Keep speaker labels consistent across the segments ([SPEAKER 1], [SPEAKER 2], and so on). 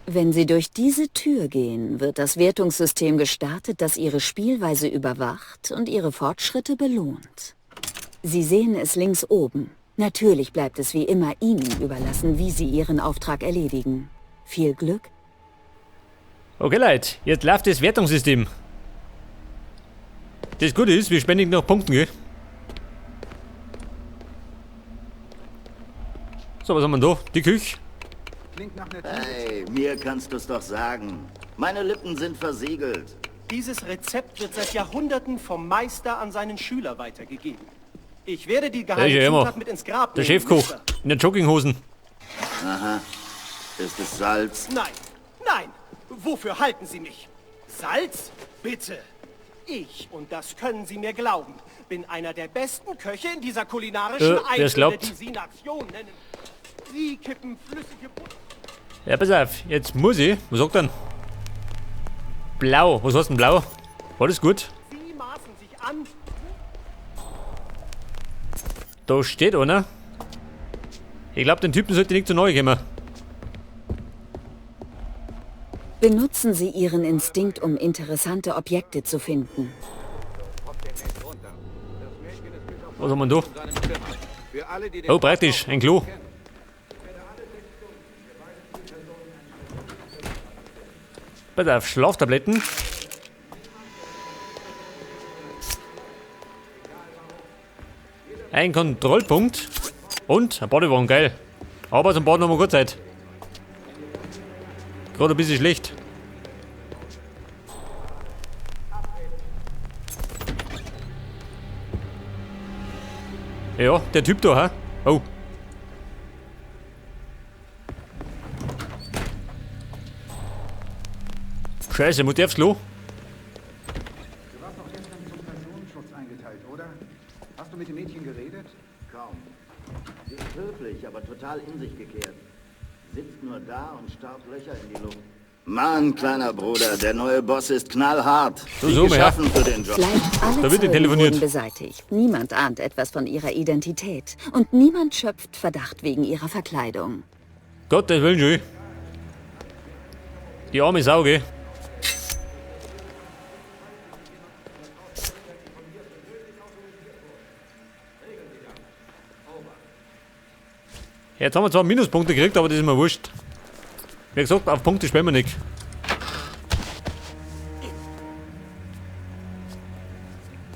[SPEAKER 1] Wenn Sie durch diese Tür gehen, wird das Wertungssystem gestartet, das Ihre Spielweise überwacht und Ihre Fortschritte belohnt. Sie sehen es links oben. Natürlich bleibt es wie immer Ihnen überlassen, wie Sie Ihren Auftrag erledigen. Viel Glück.
[SPEAKER 2] Okay, Leute, jetzt läuft das Wertungssystem. Das Gute ist, wir spenden noch Punkten, gell? So, was haben wir denn da? Die Küche.
[SPEAKER 3] Klingt nach einer
[SPEAKER 4] Hey, mir kannst du's doch sagen. Meine Lippen sind versiegelt.
[SPEAKER 5] Dieses Rezept wird seit Jahrhunderten vom Meister an seinen Schüler weitergegeben. Ich werde die
[SPEAKER 2] Der ist
[SPEAKER 5] geheime
[SPEAKER 2] ja immer
[SPEAKER 5] Zutat mit ins Grab
[SPEAKER 2] der
[SPEAKER 5] nehmen,
[SPEAKER 2] Chefkoch
[SPEAKER 5] Mister.
[SPEAKER 2] in den Jogginghosen.
[SPEAKER 4] Aha. Ist es Salz?
[SPEAKER 5] Nein, nein! Wofür halten Sie mich? Salz? Bitte! Ich, und das können Sie mir glauben, bin einer der besten Köche in dieser kulinarischen
[SPEAKER 2] Wer's
[SPEAKER 5] Einöde,
[SPEAKER 2] glaubt.
[SPEAKER 5] die Sie Nation nennen. Sie kippen flüssige Butter.
[SPEAKER 2] Ja, pass auf, jetzt muss ich. Was sagt denn? Blau. Was heißt denn blau? War das gut?
[SPEAKER 5] Sie maßen sich an.
[SPEAKER 2] Da steht einer. Ich glaub, den Typen sollte nicht zu neu kommen.
[SPEAKER 1] Benutzen Sie Ihren Instinkt, um interessante Objekte zu finden.
[SPEAKER 2] Was haben wir denn da? Oh, praktisch, ein Klo. Pass auf, Schlaftabletten. Ein Kontrollpunkt. Und ein Badewagen, geil. Aber zum Baden haben wir gute Zeit. Gerade ein bisschen schlecht. Ja, der Typ da, hä? Oh. Scheiße, muss der aufs Klo?
[SPEAKER 3] Du warst doch gestern zum Personenschutz eingeteilt, oder? Hast du mit dem Mädchen geredet?
[SPEAKER 4] Kaum. Sie ist höflich, aber total in sich gekehrt. Sitzt nur da und starrt Löcher in die Luft. Mann, kleiner Bruder, der neue Boss ist knallhart.
[SPEAKER 2] So,
[SPEAKER 4] Wie
[SPEAKER 2] so, ja.
[SPEAKER 4] geschaffen für den Job.
[SPEAKER 1] Gleich alle
[SPEAKER 2] Da wird
[SPEAKER 1] Zeugen
[SPEAKER 2] telefoniert.
[SPEAKER 1] wurden beseitigt. Niemand ahnt etwas von ihrer Identität. Und niemand schöpft Verdacht wegen ihrer Verkleidung.
[SPEAKER 2] Gottes Willen, schön. Die arme Sau, gell? Jetzt haben wir zwar Minuspunkte gekriegt, aber das ist mir wurscht. Wie gesagt, auf Punkte spielen wir nicht.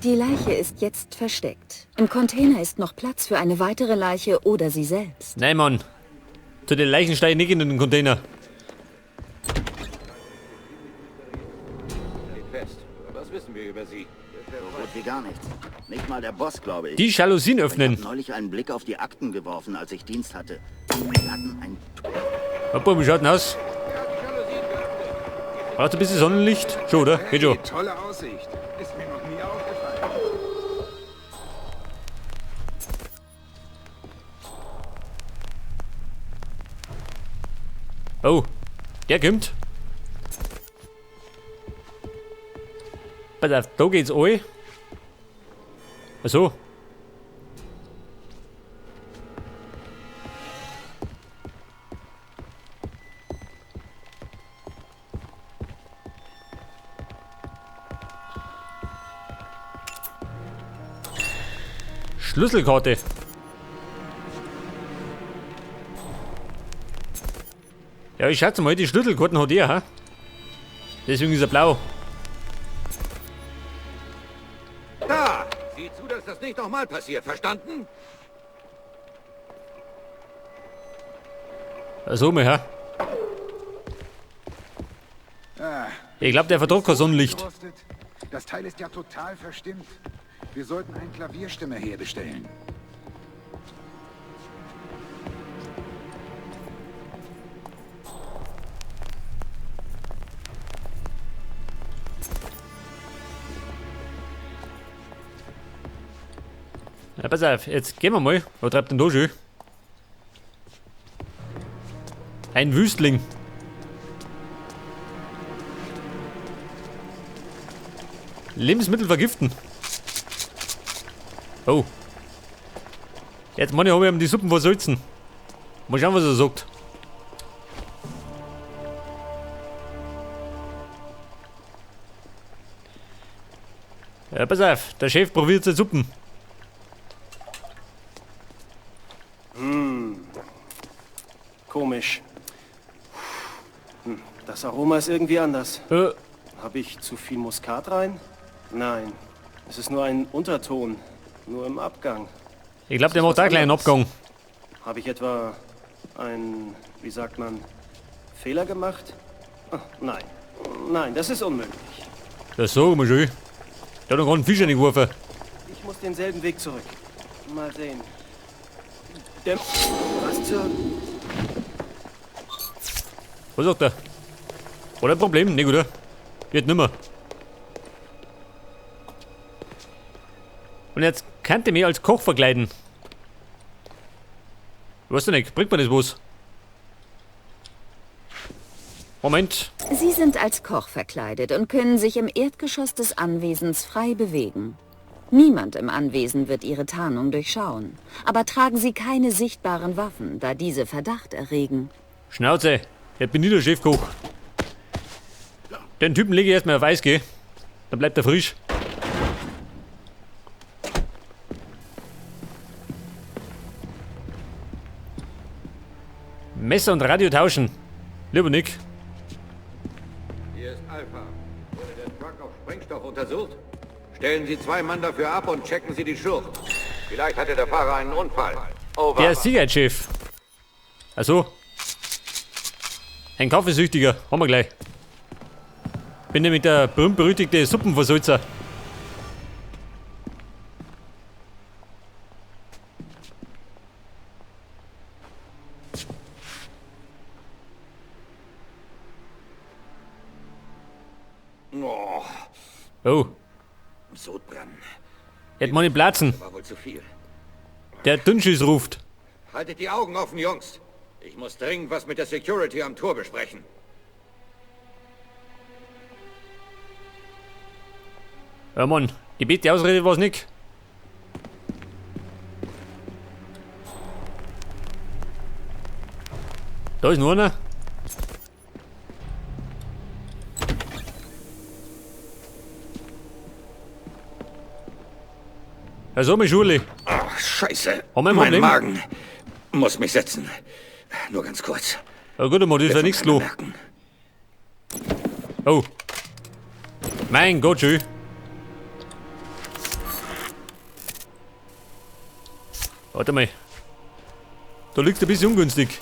[SPEAKER 1] Die Leiche ist jetzt versteckt. Im Container ist noch Platz für eine weitere Leiche oder sie selbst.
[SPEAKER 2] Nein, Mann. Zu den Leichen steige ich nicht in den Container.
[SPEAKER 6] Fest. Was wissen wir über sie?
[SPEAKER 4] So gut wie gar nichts. Nicht mal der Boss, glaube ich.
[SPEAKER 2] Die Jalousien öffnen.
[SPEAKER 4] Ich habe neulich einen Blick auf die Akten geworfen, als ich Dienst hatte. Wir hatten ein
[SPEAKER 2] Papa, wie schaut denn aus? Braucht ein bisschen Sonnenlicht? Schon, oder? Geht schon.
[SPEAKER 3] Hey, tolle Aussicht. Ist mir noch nie aufgefallen.
[SPEAKER 2] Oh, der kommt. Pass auf, da geht's all. Ach so. Schlüsselkarte. Ja, ich schätze mal, die Schlüsselkarten hat er, hä? Deswegen ist er blau.
[SPEAKER 6] Da! Sieh zu, dass das nicht nochmal passiert, verstanden?
[SPEAKER 2] So, mal, hä? Ich glaub, der vertrug kein Sonnenlicht.
[SPEAKER 3] Gerostet. Das Teil ist ja total verstimmt. Wir sollten eine Klavierstimme herbestellen.
[SPEAKER 2] Ja, pass auf, jetzt gehen wir mal. Was treibt denn da schon? Ein Wüstling. Lebensmittel vergiften. Oh. Jetzt meine ich, hab ich ihm die Suppen versalzen. Mal schauen, was er sagt. Ja, pass auf, der Chef probiert seine Suppen.
[SPEAKER 5] Komisch. Das Aroma ist irgendwie anders. Habe ich zu viel Muskat rein? Nein. Es ist nur ein Unterton. Nur im Abgang.
[SPEAKER 2] Ich glaube, der macht auch gleich einen Abgang.
[SPEAKER 5] Habe ich etwa einen, wie sagt man, Fehler gemacht? Ach, nein. Nein, das ist unmöglich.
[SPEAKER 2] Das sagen wir schon. Der hat noch gerade einen Fisch reingeworfen.
[SPEAKER 5] Ich muss denselben Weg zurück. Mal sehen. Der... Was zur...
[SPEAKER 2] Was sagt er? Oder ein Problem? Nee, oder? Geht nimmer. Und jetzt könnte ich mich als Koch verkleiden. Weißt du nicht, bringt mir das was? Moment.
[SPEAKER 1] Sie sind als Koch verkleidet und können sich im Erdgeschoss des Anwesens frei bewegen. Niemand im Anwesen wird Ihre Tarnung durchschauen. Aber tragen Sie keine sichtbaren Waffen, da diese Verdacht erregen.
[SPEAKER 2] Schnauze, jetzt bin ich der Chefkoch. Den Typen lege ich erstmal auf Eis, gell? Dann bleibt er frisch. Messer und Radio tauschen. Lieber Nick.
[SPEAKER 6] Hier ist Alpha. Wurde der Truck auf Sprengstoff untersucht? Stellen Sie 2 Mann dafür ab und checken Sie die Schlucht. Vielleicht hatte der Fahrer einen Unfall. Over.
[SPEAKER 2] Der Sicherheitschef. Also. Ein Kaffeesüchtiger. Haben wir gleich. Bin nämlich der berühmt-berüchtigte Suppenversalzer.
[SPEAKER 6] Oh.
[SPEAKER 2] Oh.
[SPEAKER 6] Sodbrennen.
[SPEAKER 2] Hätte man nicht platzen.
[SPEAKER 6] War wohl zu viel.
[SPEAKER 2] Der Dünnschiss ruft.
[SPEAKER 6] Haltet die Augen offen, Jungs. Ich muss dringend was mit der Security am Tor besprechen.
[SPEAKER 2] Ja, Mann, die beste Ausrede war's nicht. Da ist noch einer. Also, meine Schule.
[SPEAKER 6] Ach, Scheiße.
[SPEAKER 2] Haben wir ein
[SPEAKER 6] Mein
[SPEAKER 2] Problem?
[SPEAKER 6] Magen muss mich setzen. Nur ganz kurz.
[SPEAKER 2] Ja gut, aber das ist ja nichts los. Oh. Mein Gott, schön. Warte mal. Da liegst du ein bisschen ungünstig.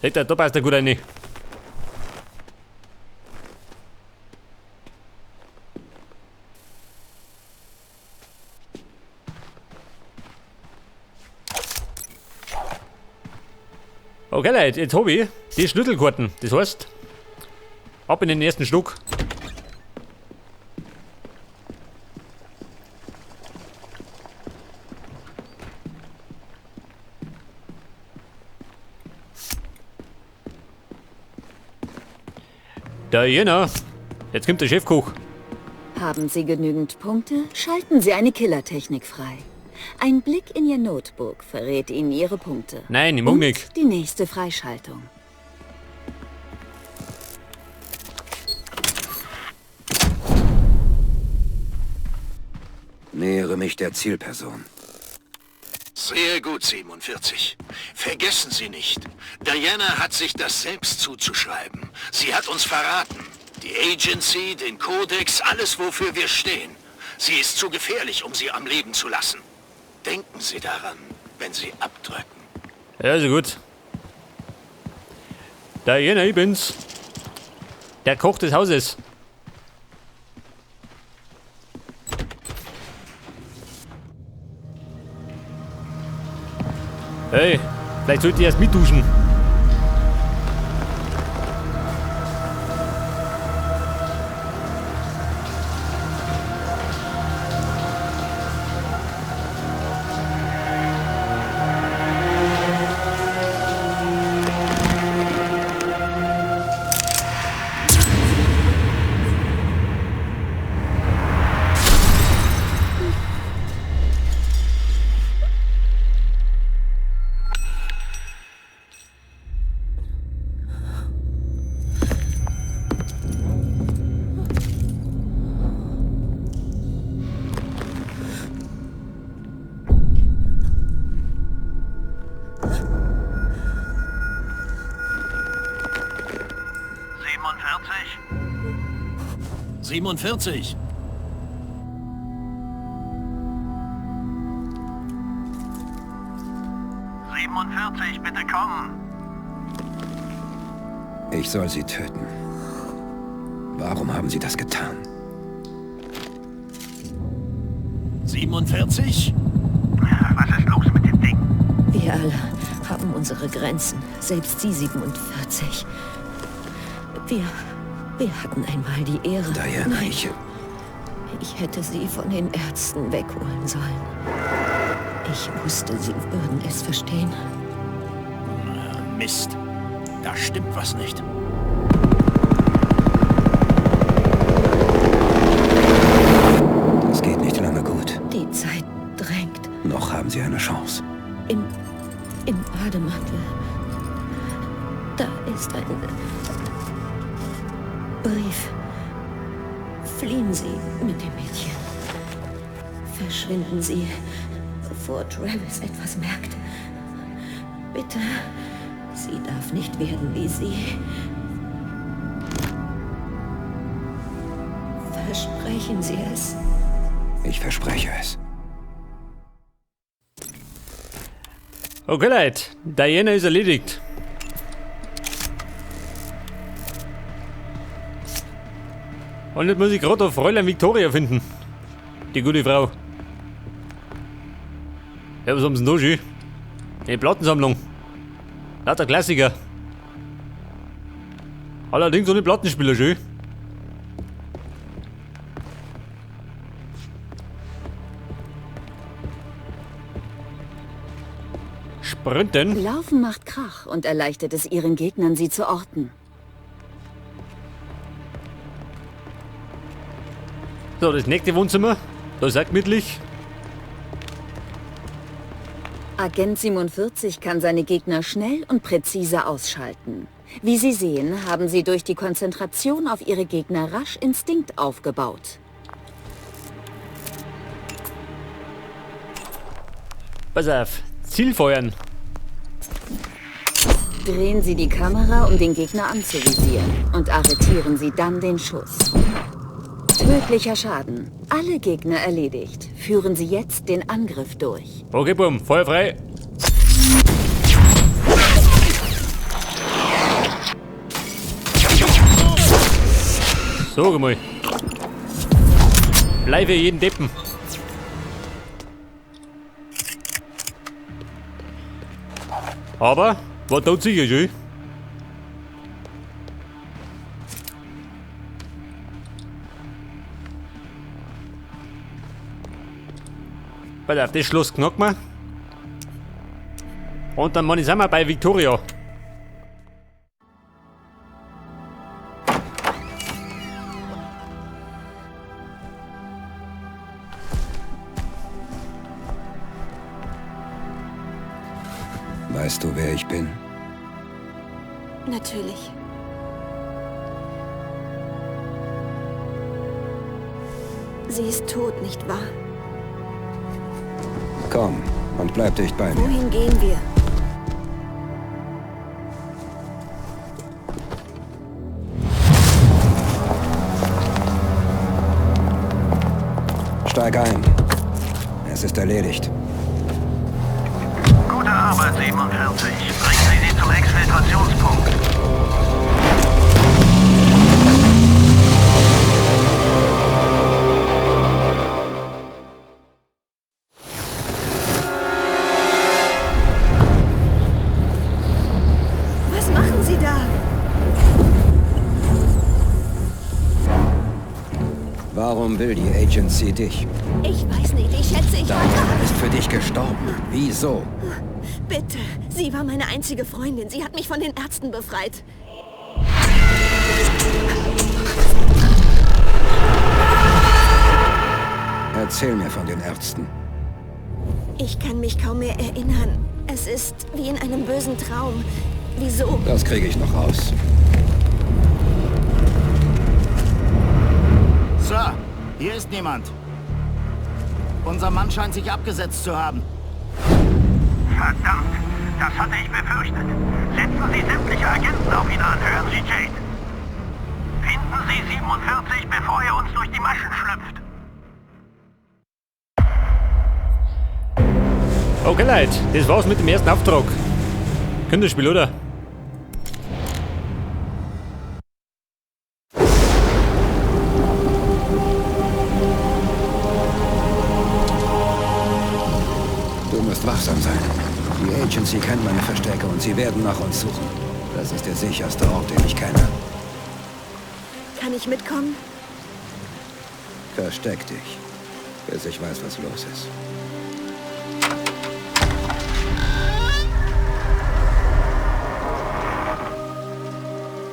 [SPEAKER 2] Da passt der gut rein. Okay, Leute, jetzt hab ich die Schlüsselkarten. Das heißt, ab in den ersten Schluck. Da, genau. Jetzt kommt der Chefkoch.
[SPEAKER 1] Haben Sie genügend Punkte, schalten Sie eine Killertechnik frei. Ein Blick in Ihr Notebook verrät Ihnen Ihre Punkte.
[SPEAKER 2] Nein, ich mag
[SPEAKER 1] Und
[SPEAKER 2] nicht.
[SPEAKER 1] die nächste Freischaltung.
[SPEAKER 6] Nähere mich der Zielperson.
[SPEAKER 7] Sehr gut, 47. Vergessen Sie nicht, Diana hat sich das selbst zuzuschreiben. Sie hat uns verraten. Die Agency, den Kodex, alles, wofür wir stehen. Sie ist zu gefährlich, um sie am Leben zu lassen. Denken Sie daran, wenn Sie abdrücken.
[SPEAKER 2] Ja, also gut. Diana, ich bin's. Der Koch des Hauses. Hey, vielleicht sollte ich erst mitduschen.
[SPEAKER 7] 47.
[SPEAKER 8] Bitte kommen.
[SPEAKER 6] Ich soll sie töten. Warum haben sie das getan?
[SPEAKER 7] 47?
[SPEAKER 8] Was ist los mit dem Ding?
[SPEAKER 9] Wir alle haben unsere Grenzen. Selbst Sie 47. Wir hatten einmal die Ehre.
[SPEAKER 6] Diana,
[SPEAKER 9] Nein.
[SPEAKER 6] Ich
[SPEAKER 9] hätte sie von den Ärzten wegholen sollen. Ich wusste, sie würden es verstehen.
[SPEAKER 7] Mist. Da stimmt was nicht.
[SPEAKER 6] Das geht nicht lange gut.
[SPEAKER 9] Die Zeit drängt.
[SPEAKER 6] Noch haben Sie eine Chance.
[SPEAKER 9] Im Bademantel. Da ist ein Brief. Fliehen Sie mit dem Mädchen. Verschwinden Sie, bevor Travis etwas merkt. Bitte. Sie darf nicht werden wie Sie. Versprechen Sie es.
[SPEAKER 6] Ich verspreche es.
[SPEAKER 2] Okay, Leute. Diana ist erledigt. Und jetzt muss ich gerade auf Fräulein Victoria finden. Die gute Frau. Ja, was haben sie denn da schön? Eine Plattensammlung. Lauter Klassiker. Allerdings ohne Plattenspieler, schön. Sprinten.
[SPEAKER 1] Laufen macht Krach und erleichtert es ihren Gegnern, sie zu orten.
[SPEAKER 2] So, das nächste Wohnzimmer. Da ist auch gemütlich.
[SPEAKER 1] Agent 47 kann seine Gegner schnell und präzise ausschalten. Wie Sie sehen, haben sie durch die Konzentration auf ihre Gegner rasch Instinkt aufgebaut.
[SPEAKER 2] Pass auf, Ziel feuern.
[SPEAKER 1] Drehen Sie die Kamera, um den Gegner anzuvisieren und arretieren Sie dann den Schuss. Tödlicher Schaden. Alle Gegner erledigt. Führen Sie jetzt den Angriff durch.
[SPEAKER 2] Okay, bumm. Feuer frei. So, mal. Bleibe jeden Deppen. Aber, war tot sicher schön. Pass auf, das Schloss knacken wir. Und dann sind wir bei Victoria.
[SPEAKER 6] Weißt du, wer ich bin?
[SPEAKER 10] Natürlich. Sie ist tot, nicht wahr?
[SPEAKER 6] Komm und bleib dicht bei mir.
[SPEAKER 10] Wohin gehen wir?
[SPEAKER 6] Steig ein. Es ist erledigt.
[SPEAKER 8] Gute Arbeit, 47. Bringen Sie sie zum Exfiltrationspunkt.
[SPEAKER 10] Was machen Sie da?
[SPEAKER 6] Warum will die Agency dich?
[SPEAKER 10] Ich weiß nicht. Ich schätze, ich war
[SPEAKER 6] Diana ist für dich gestorben. Wieso?
[SPEAKER 10] Bitte. Sie war meine einzige Freundin. Sie hat mich von den Ärzten befreit.
[SPEAKER 6] Erzähl mir von den Ärzten.
[SPEAKER 10] Ich kann mich kaum mehr erinnern. Es ist wie in einem bösen Traum. Wieso?
[SPEAKER 6] Das kriege ich noch raus.
[SPEAKER 4] Sir, hier ist niemand. Unser Mann scheint sich abgesetzt zu haben.
[SPEAKER 8] Verdammt, das hatte ich befürchtet. Setzen Sie sämtliche Agenten auf ihn an, hören Sie, Jade. Finden Sie 47, bevor er uns durch die Maschen schlüpft.
[SPEAKER 2] Okay, Leute, das war's mit dem ersten Auftrag. Kinderspiel, oder?
[SPEAKER 3] Du musst wachsam sein. Die Agency kennt meine Verstecke und sie werden nach uns suchen. Das ist der sicherste Ort, den ich kenne.
[SPEAKER 10] Kann ich mitkommen?
[SPEAKER 3] Versteck dich, bis ich weiß, was los ist.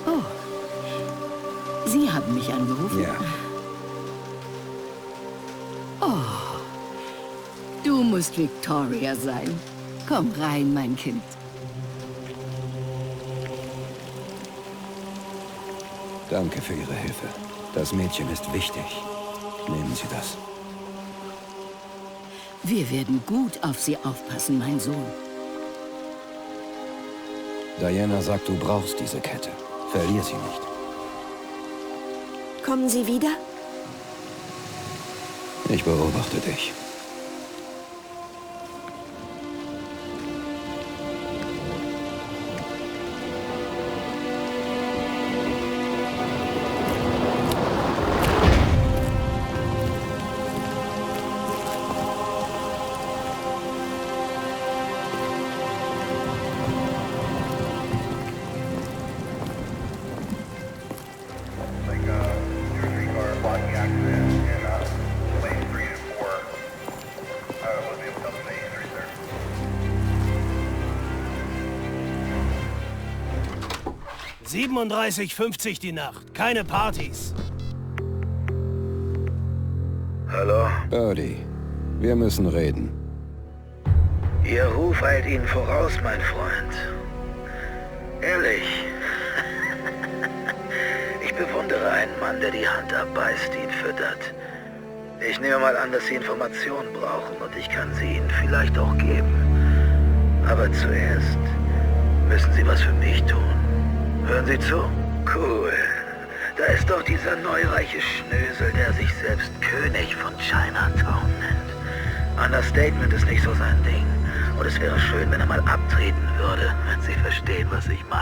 [SPEAKER 11] Oh. Sie haben mich angerufen?
[SPEAKER 3] Ja.
[SPEAKER 11] Oh. Du musst Victoria sein. Komm rein, mein Kind.
[SPEAKER 3] Danke für Ihre Hilfe. Das Mädchen ist wichtig. Nehmen Sie das.
[SPEAKER 11] Wir werden gut auf sie aufpassen, mein Sohn.
[SPEAKER 3] Diana sagt, du brauchst diese Kette. Verlier sie nicht.
[SPEAKER 10] Kommen Sie wieder?
[SPEAKER 3] Ich beobachte dich.
[SPEAKER 5] $37,50 die Nacht. Keine Partys.
[SPEAKER 12] Hallo?
[SPEAKER 3] Birdie, wir müssen reden.
[SPEAKER 12] Ihr Ruf eilt Ihnen voraus, mein Freund. Ehrlich. Ich bewundere einen Mann, der die Hand abbeißt, die ihn füttert. Ich nehme mal an, dass Sie Informationen brauchen und ich kann sie Ihnen vielleicht auch geben. Aber zuerst müssen Sie was für mich tun. Hören Sie zu? Cool. Da ist doch dieser neureiche Schnösel, der sich selbst König von Chinatown nennt. Understatement ist nicht so sein Ding. Und es wäre schön, wenn er mal abtreten würde, wenn Sie verstehen, was ich meine.